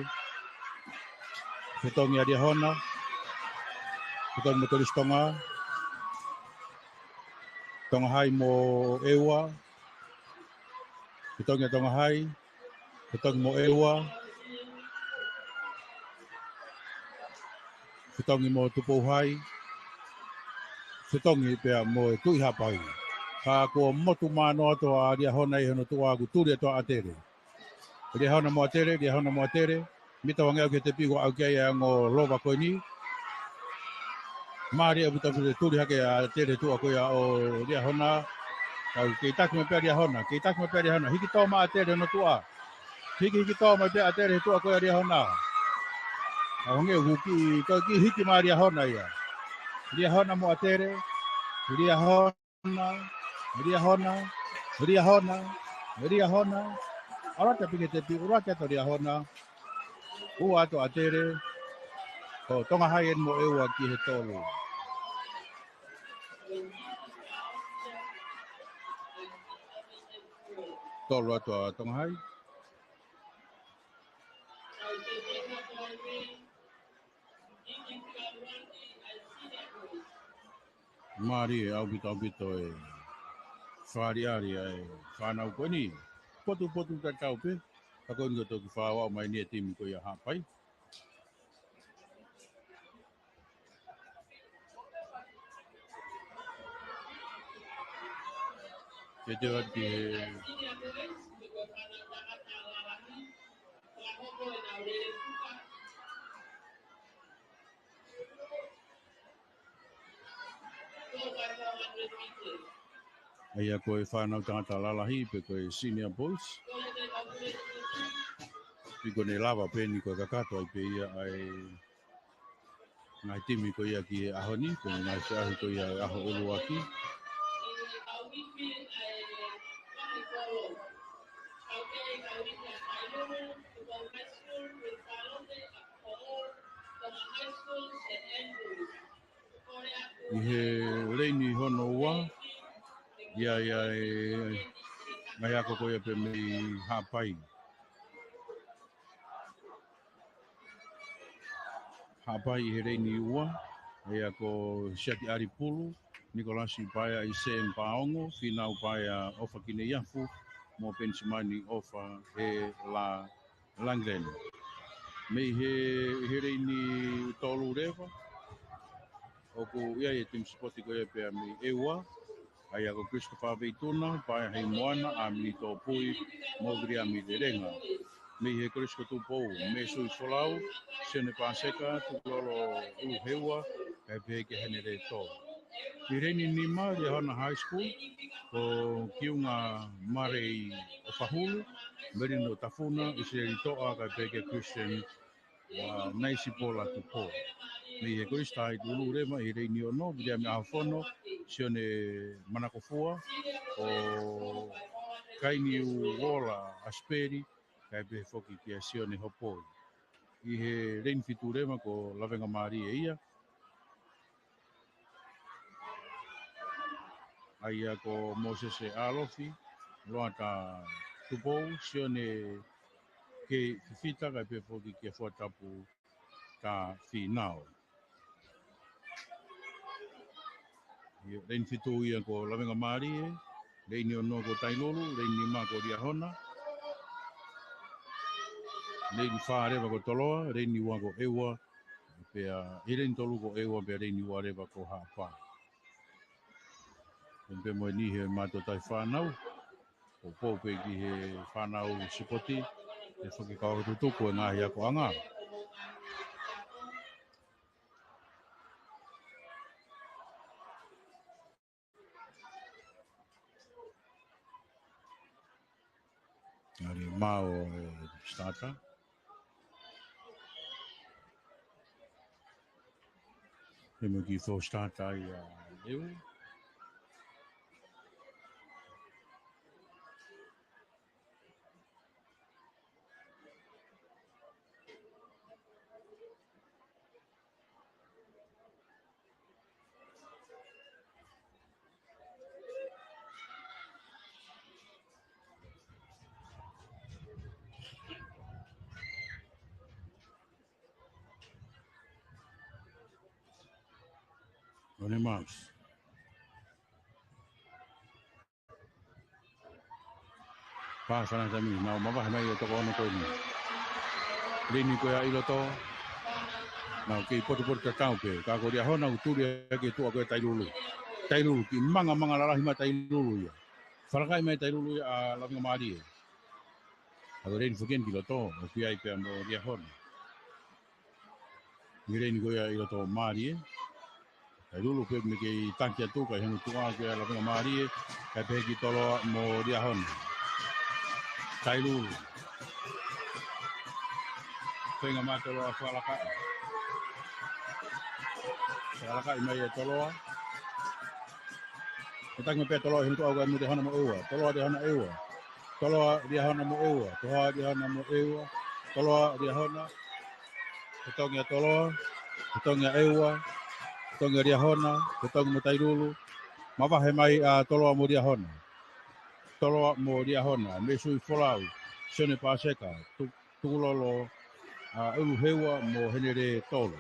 Fetongi ʻa Liahona, fetongi mo Kolisi Tonga. Tonga Hai mo ʻEua, fetongi ʻa Tonga Hai, fetongi mo ʻEua, fetongi mo Tupou Hai, fetongi pea mo e Tuʻi Haʻapai. Ka kuo motu mano atu ʻa Liahona ʻi hono tuʻa kuo tuli atu ʻa ʻAtele. Liahona mo ʻAtele, Liahona mo ʻAtele, mita ua ngeau ki he tepi ʻo aʻu ki ai ʻa e ongo lova ko eni. Mālie ʻaupito ʻaupito e tuli hake ʻa ʻAtele tuʻa ko ia ʻo Liahona. Kau kei taki mai pē ʻa Liahona, kei taki mai pē ʻa Liahona. Hiki tō mai ʻa ʻAtele hono tuʻa. Hiki, hiki tō mai pē ʻa ʻAtele tuʻa ko ia ʻa Liahona. Kau hangē ʻoku kiʻi, ko e kiʻi hiki mai ʻa Liahona ia. Liahona mo ʻAtele, Liahona. Liahona, Liahona, Liahona. ʻAlu atu pē ki he tepi, ʻalu atu ʻa Liahona. Ua atu ʻa ʻAtele. Ko Tonga Hai eni mo ʻEua ki he tolu. Tolu atu ʻa Tonga Hai. Mālie ʻaupito ʻaupito e fāliali ʻa e fānau ko eni. Potupotu tatau pē, ka ko eni ko e toki fāuaʻu mai eni e timi ko ia Haʻapai. Ke te ʻoatu ki he ʻA ia ko e fānau tangata lalahi pe ko e senior boys. Pea ko ʻene lava pē eni ko e kakato ai pē ia ʻa e ngaahi timi ko ia ki he ʻaho ni, ko e ngaahi feʻauhi ko ia ʻaho ʻuluaki. ʻI he leini hono ua, ʻi ai ʻa e ngaahi ako ko ia pē mei Haʻapai. Haʻapai ʻi he leini ua, ʻa ia ko Siaki ʻAlipulu, Nikolasi Paea, ʻIsēm Paongo, Finau Paea, ʻOfa Kineiafu, mo Penisimani ʻOfa ʻEla Langlen. Mei he, he leini tolu leva, ʻoku ʻi ai e timi sipoti ko ia pea mei ʻEua, ʻa ia ko Christopher Veituna, Paea Heimoana, ʻAmini Topui, mo Viliami Lelenga. Mei he Kolisi ko Tupou, Mesui Folau, Sione Paseka, Tukulolo ʻUluheua, kae pehē ki Henry Leto. ʻI he leini nima, Liahona High School, ko Kiunga Marei ʻOfahulu, Melino Tafuna, ʻIsileli Toʻa, kae pehē ki Christian ʻa Naisi Pola Tupou. Mei he Kolisi Tahaʻi Tulu Leva ʻi he leini ono, Viliami ʻAhofono, Sione Manakofua, ʻo Kaini Uola ʻAsipeli, kae pehē foki kia Sione Hopoi. ʻI he leini fitu leva ko Lavengamālie ia, ʻa ia ko Mōsese ʻAlofi, Loata Tupou, Sione Kei Fifita, kae pehē foki kia Fuatapu Tafinao. ʻIo, leini fitu ia ko Lavengamālie, leini ono ko Tailulu, leini nima ko Liahona, leini fā leva ko Toloa, leini ua ko ʻEua, pea ʻi he leini tolu ko ʻEua, pea leini ua leva ko Haʻapai. Pea mo eni he mātou tahi fānau, ʻo poupou pē ki he fānau sipoti, ʻe fakakau tutuku e ngaahi akoʻanga. Ngali mao e starter. He mo ki fo starter ia eu. Ronnie Marks. Pā sana tami, nau mavahe mai e toko ono ko eni. Lini ko ia ʻi loto. Nau kei potupotu tatau pē. Ka ko Liahona ʻoku tuli ʻaki e tuʻa ko ia Tailulu. Tailulu, kiʻi mangamanga lalahi mai Tailulu ia. Falakai mai Tailulu ia ʻa Lavengamālie. ʻA ko lini foki eni ki loto, ʻoku ʻi ai pea mo Liahona. Mei lini ko ia ʻi loto Mālie. Tailulu pē mei kei taki atu kae hanga tuʻa ko ia Lavengamālie. Kae pehē ki Toloa mo Liahona. Tailulu. Feinga mai Toloa fakalakaʻi. Fakalakaʻi mai e Toloa. Ko e taki mai pē Toloa hinu tuʻa ko ia mo Liahona mo ʻEua. Toloa Liahona ʻEua. Toloa Liahona mo ʻEua. Toloa Liahona mo ʻEua. Toloa Liahona. Fetongi ʻa Toloa. Fetongi ʻa ʻEua. Fetongi ʻa Liahona. Fetongi mo Tailulu. Mavahe mai ʻa Toloa mo Liahona. Toloa mo Liahona. Mei Sui Folau. Sione Paseka. Tu Tukulolo, ʻa, ʻUluheua mo Henele Tolu.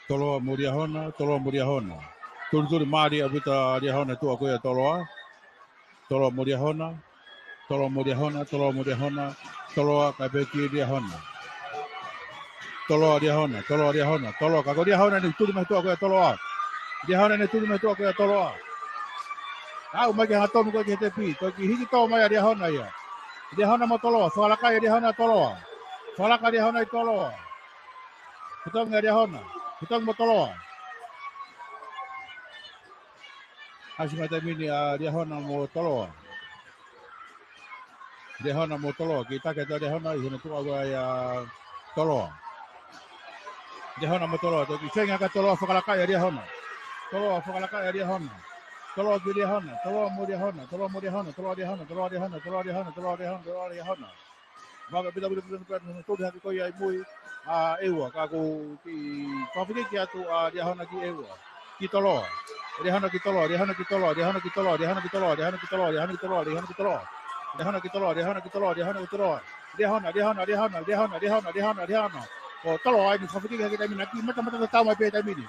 Toloa mo Liahona, Toloa mo Liahona. Tulituli mālie ʻaupito ʻa Liahona tuʻa ko ia Toloa. Toloa mo Liahona, Toloa mo Liahona, Toloa mo Liahona, Toloa kae pehē ki Liahona. Toloa Liahona, Toloa Liahona, Toloa ka ko Liahona eni tuli mai tuʻa ko ia Toloa. Liahona eni tuli mai tuʻa ko ia Toloa. Aʻu mai ke hanga tonu ko ia ki he tepi, ko e kiʻi hiki tō mai ʻa Liahona ia. Liahona mo Toloa, fakalaka ʻa Liahona Toloa. Fakalaka Liahona ʻi Toloa. Fetongi ʻa Liahona, fetongi mo Toloa. ʻAsi mai taimi ni ʻa Liahona mo Toloa. Liahona mo Toloa, kiʻi taki atu ʻa Liahona ʻi hena tuʻa ko ia ʻa Toloa. Liahona mo Toloa, toki feinga ka Toloa fakalaka ʻa Liahona. Toloa fakalaka ʻa Liahona. Toloa ki Liahona, Toloa mo Liahona, Toloa mo Liahona, Toloa Liahona, Toloa Liahona, Toloa Liahona, Toloa Liahona, Toloa Liahona. Maka pita pita pita pita pita tuli hake ko ia ʻi mui ʻa ʻEua ka ko e kiʻi fakafekiki atu ʻa Liahona ki ʻEua. Ki Toloa. Liahona ki Toloa, Liahona ki Toloa, Liahona ki Toloa, Liahona ki Toloa, Liahona ki Toloa, Liahona ki Toloa, Liahona ki Toloa. Liahona ki Toloa, Liahona ki Toloa, Liahona ki Toloa. Liahona, Liahona, Liahona, Liahona, Liahona, Liahona. Ko Toloa eni fakafekiki hake taimi ni, kiʻi matamata tatau mai pē taimi ni.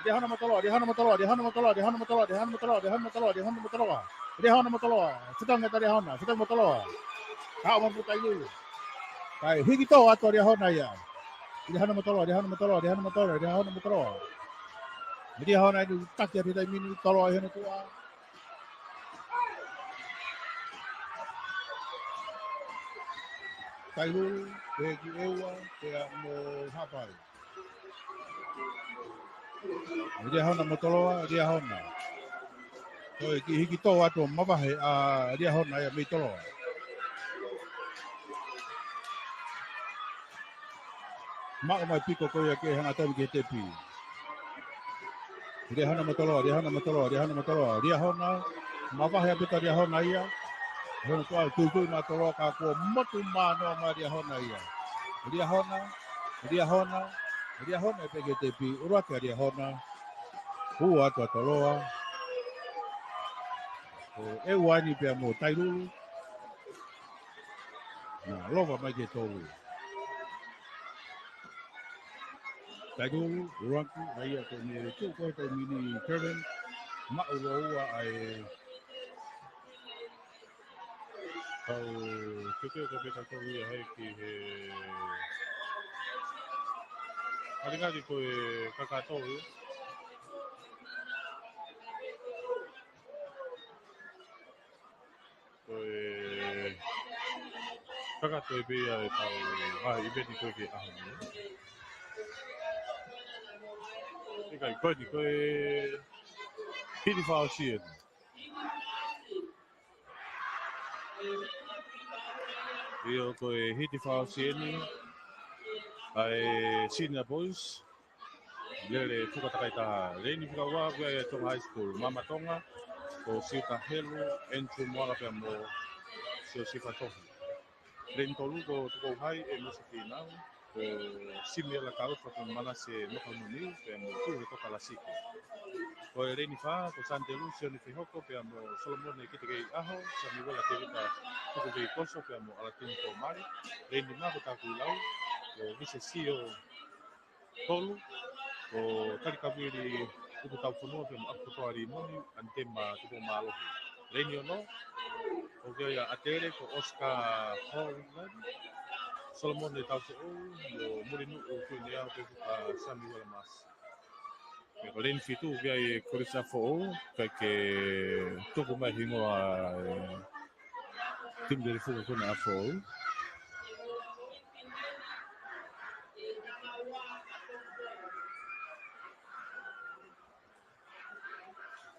Liahona mo Toloa, Liahona mo Toloa, Liahona mo Toloa, Liahona mo Toloa, Liahona mo Toloa, Liahona mo Toloa, Liahona mo Toloa. Liahona mo Toloa, fetongi atu ʻa Liahona, fetongi mo Toloa. Ka ʻoku maputa i ulu. Kae hiki tō atu ʻa Liahona ia. Liahona mo Toloa, Liahona mo Toloa, Liahona mo Toloa, Liahona mo Toloa. Liahona eni taki atu he taimi ni Toloa ʻi hena tuʻa. Tailulu, pehē ki ʻEua, pea mo Haʻapai. Liahona mo Toloa, Liahona. Ko e kiʻi hiki tō atu ʻo mavahe ʻa Liahona ia mei Toloa. Maʻu mai piko ko ia ke hanga tonu ki he tepi. Liahona mo Toloa, Liahona mo Toloa, Liahona mo Toloa, Liahona. Mavahe ʻaupito Liahona ia. Hona tuʻa tuitui mai Toloa ka kuo motu manoa mai Liahona ia. Liahona, Liahona, Liahona ʻe peke tepi, ʻuluaki ʻa Liahona. Hū atu ʻa Toloa. Ko ʻEua eni pea mo Tailulu. Na, lova mai ke tolu. Tailulu, ʻuluaki, ʻa ia ko eni tuʻu ko e taimi ni Kevin. Maʻu lōua ʻa e Kau teke ka peka kau ia hai ki he ʻalingali ko e kakato ia. Ko e kakato e pē ia e kau ngaahi ʻiveni ko e ke ʻaho ni. ʻIkai, ko eni, ko e hiti fakaʻosi eni. ʻIo, ko e hiti fakaʻosi eni ʻa e Senior Boys. Lele fuka takai taha. Leini fika ua, ko e Tonga High School. Maama Tonga, ko Siuta Helu, Andrew Moala pea mo Siosifa Tohi. Leini tolu ko Tupou High, ʻEmesi Finau, ko Simiela Kaufa, ko Manase Nokamuni, pea mo Tuhe Kokalasiki. Ko e leini fā, ko Santelu Sione Fehoko, pea mo Solomone Kitekei ʻAho, Samiuela Tevita Tukuveikoso, pea mo ʻAlatini Komali. Leini nima ko Takuilau, ko Vise Sio Tolu, ko Talikavili Ututaufonua pea mo ʻAkukotoa Limoni, Antema Tupou Mālohi. Leini ono, ko ia ʻAtele, ko Oscar Holland, Solomone Tauseʻou, mo Mulinuʻu Kuiniau pea mo Samiuela Masi. Ko e leini fitu, ko ia ʻa e Kolisi ʻApifoʻou, kae tuku mai hingoa ʻa e timi lele fuka ko ena ʻApifoʻou.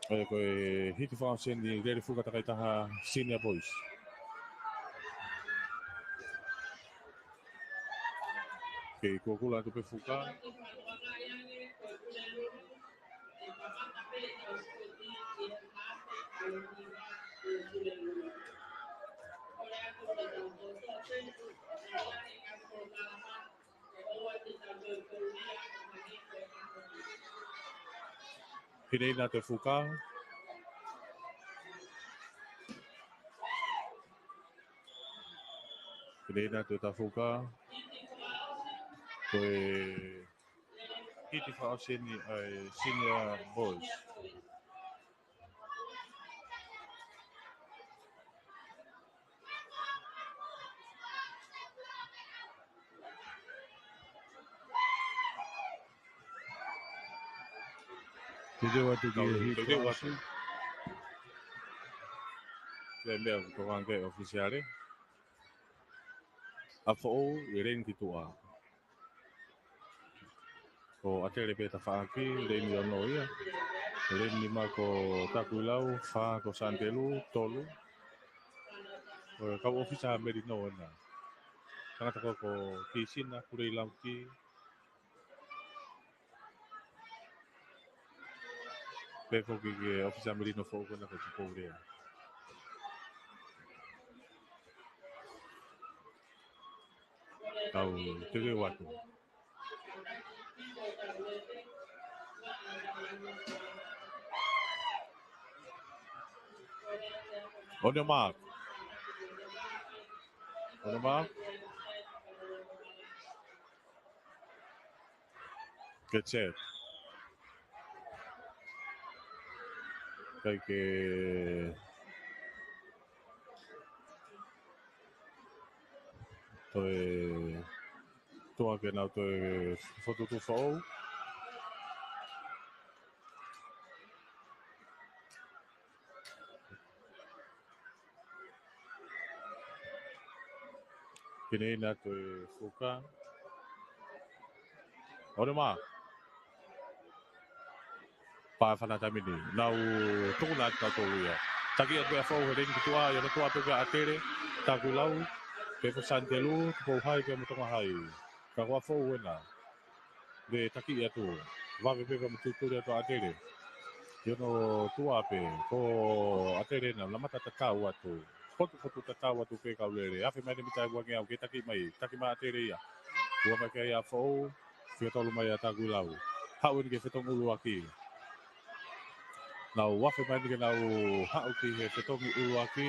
ʻA ia ko e hiti fakaʻosi eni lele fuka takai taha Senior Boys. Kei kuakula atu pē fuka. Fineʻeiki atu e fuka. Fineʻeiki atu e taha fuka. Ko e hiti fakaʻosi eni ʻa e Senior Boys. Teuteu atu ki he hiti fakaʻosi. Ko e meʻa ko ē ʻoku ʻofisiale. ʻApifoʻou ʻi he leini ki tuʻa. Ko ʻAtele pē tafaʻaki, leini ono ia. Leini nima ko Takuilau, fā ko Santelu, tolu. Ko e kau ʻōfisa Melino ena. Tangata ko ē ko Kisina, Kuleilauki. Pea ko e kiʻi ʻōfisa Melino foʻou ko ena ko Tupou Lea. Tau teuteu atu. On your mark. On your mark. Get set. Kae toe tuʻa ke nau toe fokotuʻutuʻu foʻou. Fineʻeiki atu e fuka. On your mark. Pā fana tamini. Nau tuku atu kinautolu ia. Taki atu ʻApifoʻou he leini ki tuʻa, ʻi hono tuʻa pē ko ʻAtele, Takuilau, pea mo Santelu, Tupou High pea mo Tonga High. Ka ko ʻApifoʻou ena. Naʻe taki atu. Vave pē pea mo tutuli atu ʻAtele. ʻI hono tuʻa pē, ko ʻAtele ena, lamata tatau atu. Fotufotu tatau atu pē kau lele. Afe mai ʻene mita ʻe uangeau ke taki mai, taki mai ʻAtele ia. Ua mai ki ai ʻApifoʻou, fika tolu mai ʻa Takuilau. Haʻu eni ki he fetongi ʻuluaki. Nau afe mai eni ke nau haʻu ki he fetongi ʻuluaki.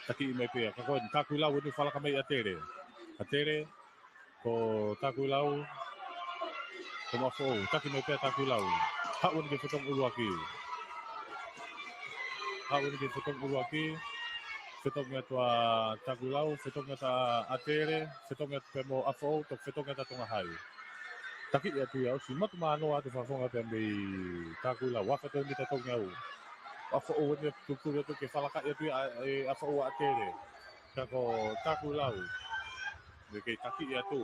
Taki mai pē ia, ka ko eni Takuilau eni falaka mai ʻAtele. ʻAtele, ko Takuilau, ko ʻApifoʻou, taki mai pē ʻa Takuilau. Haʻu eni ki he fetongi ʻuluaki. Haʻu eni ki he fetongi ʻuluaki. Fetongi atu ʻa Takuilau, fetongi atu ʻa ʻAtele, fetongi atu pē mo ʻApifoʻou, toki fetongi atu ʻa Tonga High. Taki atu ia ʻosi matu manoa atu fakafofonga pē mei Takuilau. Afe atu e mita tongeau. ʻApifoʻou eni tutuli atu ke falakaʻi atu ia ʻa, ʻe, ʻApifoʻou ʻa ʻAtele. Ka ko Takuilau. Naʻe kei taki atu.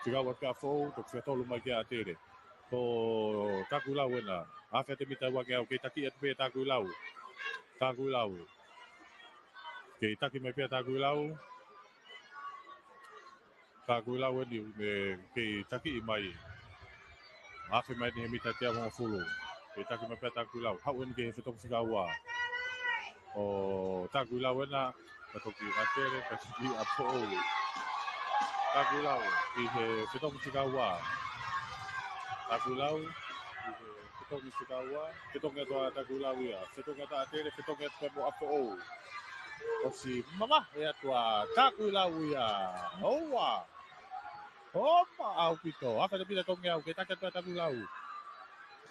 Fika ua kia ʻApifoʻou, toki fika tolu mai kia ʻAtele. Ko Takuilau ena. Afe atu e mita ʻe uangeau, kei taki atu pē ʻa Takuilau. Takuilau. Kei taki mai pē ʻa Takuilau. Takuilau eni ʻoku kei taki mai. Afe mai eni he mita ʻe teau hongofulu. Kei taki mai pē ʻa Takuilau. Haʻu eni ki he fetongi fika ua. ʻO Takuilau ena, ka toki ʻAtele, ka toki ʻApifoʻou. Takuilau, ʻi he fetongi fika ua. Takuilau, ʻi he fetongi fika ua. Fetongi atu ʻa Takuilau ia. Fetongi atu ʻa ʻAtele, fetongi atu pē mo ʻApifoʻou. ʻOsi mavahe atu ʻa Takuilau ia. ʻOua. ʻOma ʻaupito. Afe atu e mita ʻe teau, kei taki atu ʻa Takuilau.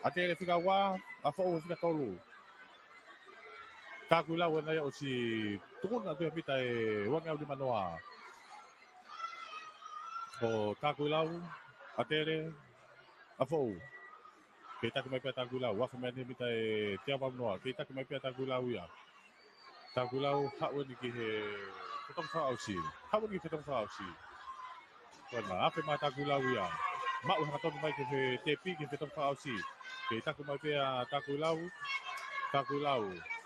ʻAtele fika ua, ʻApifoʻou fika tolu. Takuilau ena ia ʻosi tuʻutuʻuni atu e mita ʻe uangeau nima noa. Ko Takuilau, ʻAtele, ʻApifoʻou. Kei taki mai pē ʻa Takuilau, afe mai eni he mita ʻe teau valu noa. Kei taki mai pē ʻa Takuilau ia. Takuilau, haʻu eni ki he fetongi fakaʻosi. Haʻu eni ki he fetongi fakaʻosi. Ko ena, afe mai ʻa Takuilau ia. Maʻu hangatonu mai ki he tepi ki he fetongi fakaʻosi. Kei taki mai pē ʻa Takuilau. Takuilau.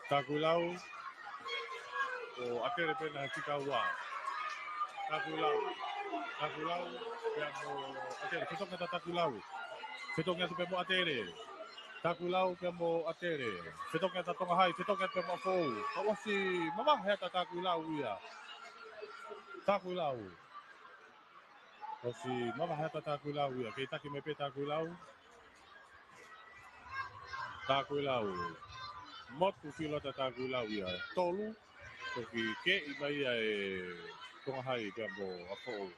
Takuilau. ʻO ʻAtele pē ena he fika ua. Takuilau. Takuilau. Pea mo ʻAtele. Fetongi atu ʻa Takuilau. Fetongi atu pē mo ʻAtele. Takuilau pea mo ʻAtele. Fetongi atu ʻa Tongahai. Fetongi atu pē mo ʻApifoʻou. Ka ʻosi mavahe atu ʻa Takuilau ia. Takuilau. ʻOsi mavahe atu ʻa Takuilau ia. Kei taki mai pē ʻa Takuilau. Takuilau. Motu filo atu ʻa Takuilau ia. Tolu. Toki keʻi mai ia ʻe Tongahai pea mo ʻApifoʻou.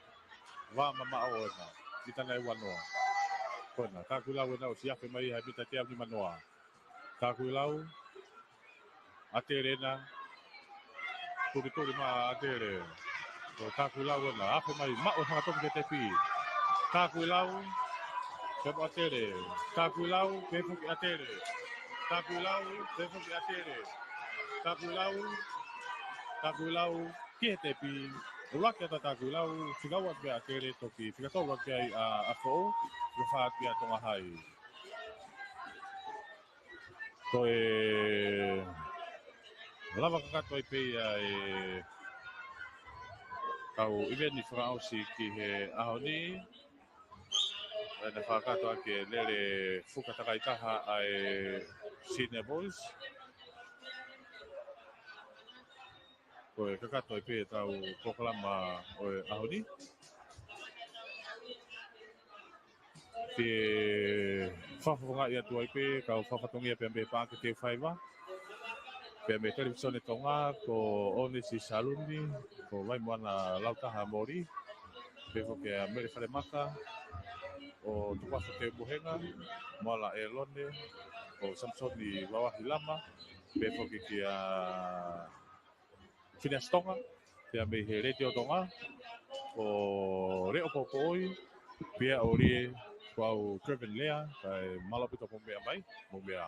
Vā mamaʻo ena. Mita ʻe uanoa. Ko ena. Takuilau ena ʻosi afe mai ia he mita ʻe teau nima noa. Takuilau. ʻAtele ena. Tulituli mai ʻa ʻAtele. Ko Takuilau ena. Afe mai, maʻu hangatonu ki he tepi. Takuilau. Pea mo ʻAtele. Takuilau, pea foki ʻAtele. Takuilau, pea foki ʻAtele. Takuilau. Takuilau, ki he tepi. ʻUluaki atu ʻa Takuilau, fika ua atu pē ʻa ʻAtele, toki fika tolu atu pē ai ʻa ʻApifoʻou, fika fā atu pē ʻa Tongahai. Ko e lava kakato ai pē ia e kau ʻiveni fakaʻosi ki he ʻaho ni. ʻA ena fakakakato ʻaki e lele fuka takaitaha ʻa e Senior Boys. Ko e kakato ai pē ʻetau polokalama ʻo e ʻaho ni. Ke fakafofongaʻi atu ai pē, kau fakafatongia pea mei he Paʻake Teufaiva. Pea mei he Televīsone Tonga, ko ʻOnesi Saluni, ko Vaimoana Lautaha Moli. Pea foki kia Mele Falemaka, ʻo Tukuafa Teumohenga, Moala ʻElone, ko Samisoni Vavahi Lama. Pea foki kia Fineas Tonga, pea mei he Letiō Tonga, ko Leʻo Poupouʻi, pea ʻolie, ko au Trevin Lea, kae mālō ʻaupito hoʻomou meʻa mai, mou meʻa.